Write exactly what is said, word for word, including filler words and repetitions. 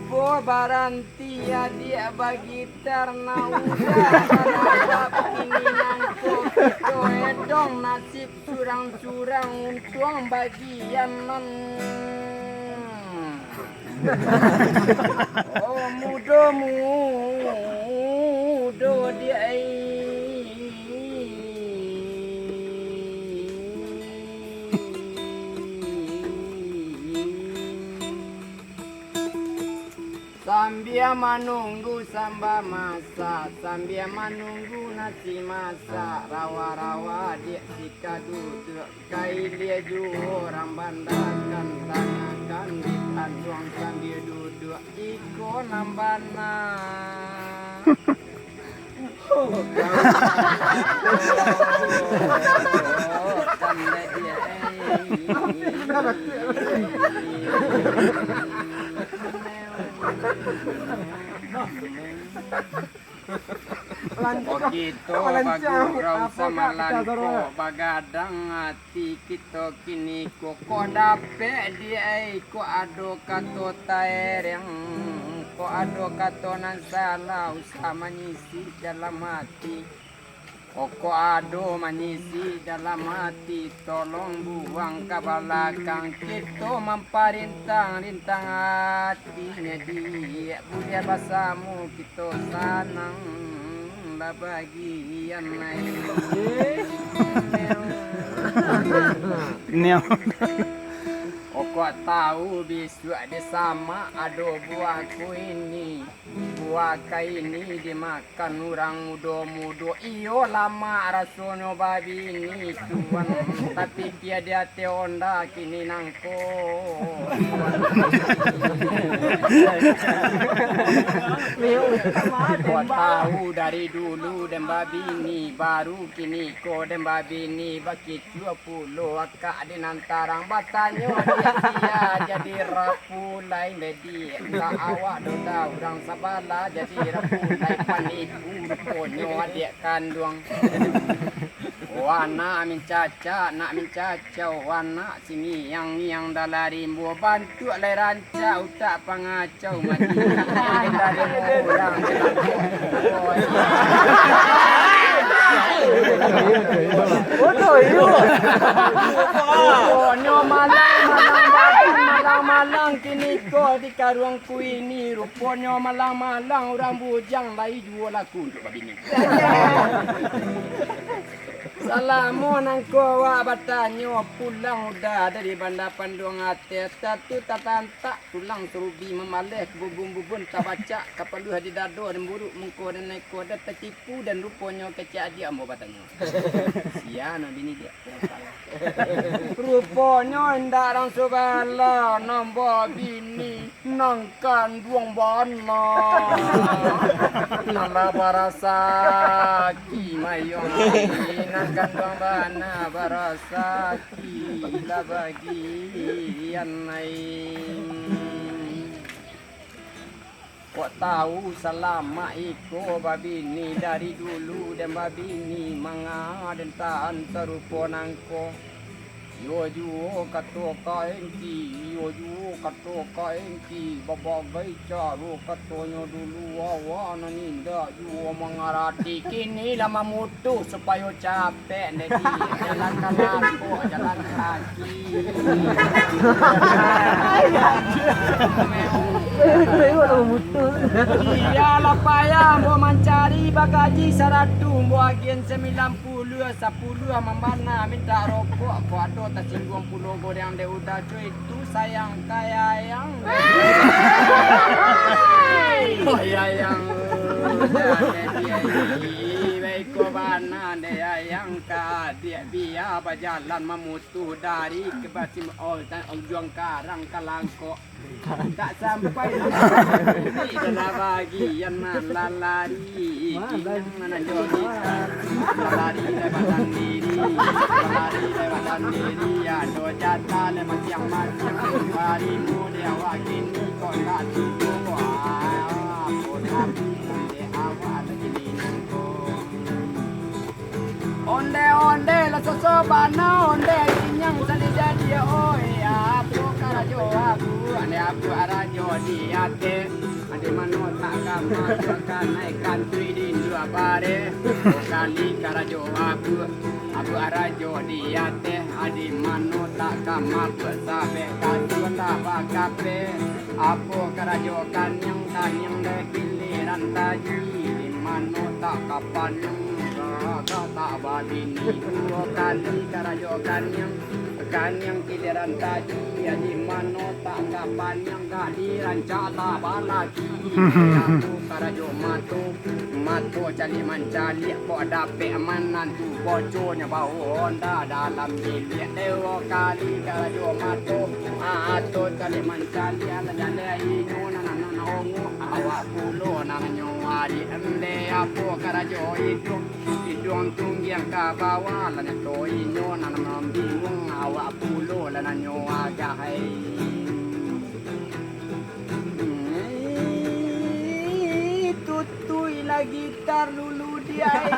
Bo baranti adiak bagitar, nak udah balabap kini nangko kito, edong nasib surang-surang, untuang bagian nan, oh, mudo-mudo di ai. Sambia manunggu samba masak, sambia manunggu nasi masak, rawa-rawa diak sika duduak, kailia juo urang bandakan, tangakan di tanduang sambia duduak, iko nan bana. Kok kito bagurau samalangko, bagadang ati kito kini ko, kok dapek di ai, kok ado kato taereng, kok ado kato nan salah, usah manyisi dalam ati. Kok ado manyisi dalam ati, tolong buang ka balakang. Kito mamparintang-rintang ati, jadi buliah basamo kito sanang lah bagian ai. Niang. Okok tahu bisuak di samak ado buah kuini. Buah kaini dimakan urang mudo-mudo, iyo lamak rasonyo babini, tuan. Tapi kia di ateh onda kini nangko. Kok tahu dari dulu den babini, baru kini ko den babini, bakitua pulo akak di nan tarang, batanyo dia sia jadi rapu lai. Di, ndak awak doh, dah urang sabalah jadi rapu lai, panipu ruponyo adiak kanduang. Oh, anak mincacak, nak mincacau, anak singiang-ngiang dalam rimbo, bantuak lai rancak utak pangacau, mati dari urang. Bodoh, iyo. Ruponyo malang-malang badan, malang-malang kini ko di karuang kuini, ruponyo malang-malang urang bujang, lai juo laku untuak babini. Salamo nangko awak batanyo, pulang udah dari Banda Panduang Ateh, tatu tatantak pulang sarubi mamaleh, ka bubun-bubun tabacak, ka paluah di dado, dan buruk mungko dan neko, dan tatipu, dan ruponyo kecek adiak ambo batanyo. Sia nan bini diak. Ruponyo indak rang sabala, nan babini nan kanduang bana. Nan lah barasaki mayuang, nan kanduang bana barasaki lah bagian ai. Kok tahu salamak iko babini, dari dulu den babini manga den tahan sarupo nangko. Iyo juo kato ka Engki, iyo juo kato ka Engki, babagai caro katonyo dulu, awak nan indak juo mangarati. Kini lah mamutuh supayo capek, jadi jalan ka lapok, jalan kaki. Iyolah payah ambo mancari, bagaji saratu, ambo agian sambilan puluah, sapuluah mambana mintak rokok, kok ado tasingguang pulo goreang dek udah, cuy, tu sayang ka yayang. Oh, yayang. Baik ko bana dek yayang ka adiak, bia bajalan mamutuh dari ke Basim, oh, dan ujuang karang ka langkok. Tak sampai di dalam bagian nan lalari, kinyang nan joget. Lalari lewat sandiri, lalari lewat sandiri, ado jatah lewat siang-siang. Barimu di awak kini kok tak cukup. Ah, kok tak cukup di awak lagi ni nangko. Onde-onde lah soso bana, onde kinyang sali jadi, oi, apo karajo aku, ane apo karajo Di ateh, di mano tak ka masuakkan, naikkan tu di dua bareh. Kali karajo abu, abu arajo di ateh, di mano tak ka mabuk sabek kasua tak bakape. Apo karajo kaniang, kaniang dek giliran taji, di mano tak ka paniang, ka tak babini. Duo kali karajo kaniang, kaniang giliran taji, di mano tak ka paniang, ka dirancak tak balaki. Aku karajo mato, mato caliak mancaliak, kok dapek manantu boconyo bawa honda dalam bilik. Duo kali karajo mato, mato caliak mancaliak, lah jaleh inyo nan, nan, nan ongo, awak pulo nan nyo ari. Ende apo karajo iduang, iduang tunggiang ka bawah, lah nyato inyo nan mambingung, awak pulo lah nan nyo agah, hai. Hmm, tutui lagi tarlulu di air.